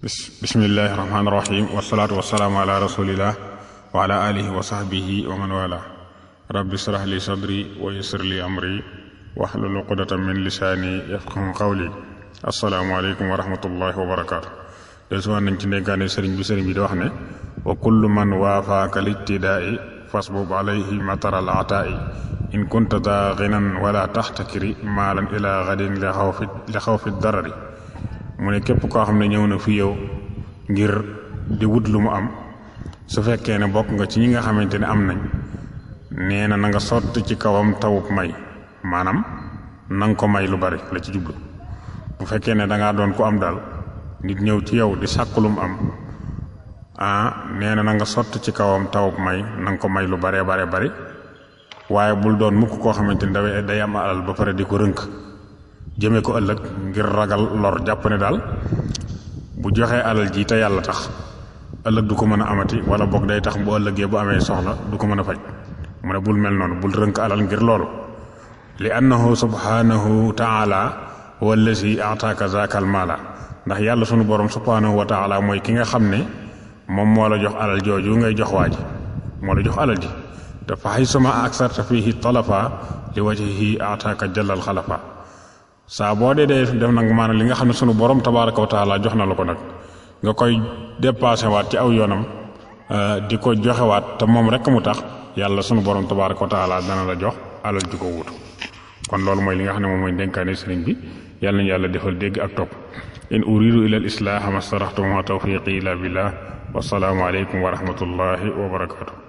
bismillahi rahmaani rahim wasalaatu wasalaamu ala rasulillah wa ala alihi wa sahbihi wa man wala rabbi israh li sadri wa yassir li amri wahlul uqdatan min lisaani yafqahu qawli assalaamu aleykum wa rahmatullahi wa barakaatu. desuwaan nañ ci ndénkaane sëriñ bi di wax ne wa kullu man waafaaka lijtidaai fasbub alayhi mataral ataai in kunta daa ginan wala taxtakiri maalan ila gadin li xawfi darari. mu ne képp koo xam ne ñëw na fi yow ngir di wut lu mu am, su fekkee ne bokk nga ci ñi nga xamante ne am nañ, nee na nga sotti ci kawam tawub may, maanaam na nga ko may lu bari la ci jublu. bu fekkee ne dangaa doon ku am daal, nit ñëw ci yow di sàkk lu mu am, nee na nga sotti ci kawam tawub may, na nga ko may lu baree bari, waaye bul doon mukk koo xamante ne day am alal ba pare di ko rënk jëme ko ëllëg ngir ragal lor, jàpp ne daal bu joxee alal ji te yàlla tax ëllëg du ko mën a amati, wala boog day tax bu ëllëgee bu amee soxla du ko mën a faj. mu ne bul mel noonu, bul rënk alal ngir loolu. li annahu subhanahu taala huwa allazi ataaka zaakal maala, ndax yàlla sunu borom subhanahu wa taala mooy ki nga xam ne moom moo la jox alal jooju ngay jox waa ji, moo la jox alal ji. te fa haysuma aksarta fihi talafa li wajhihi ataaka jallal xalafa. saa boo dee def nag maanaam li nga xam ne sunu borom tabaaraka wa taala jox na la ko nag, nga koy dépassé waat ci aw yoonam di ko joxewaat te moom rek mu tax, yàlla sunu borom tabaaraka wa taala dana la jox alal ji ko wutu. kon loolu mooy li nga xam ne moom mooy dénkaane sëriñ bi. yàlla nañu yàlla defal dégg ak topp. in uridu ila al islaha ma staraxtu ma tawfiqi illa billah. wasalaamu aleykum wa rahmatullahi wa barakatuh.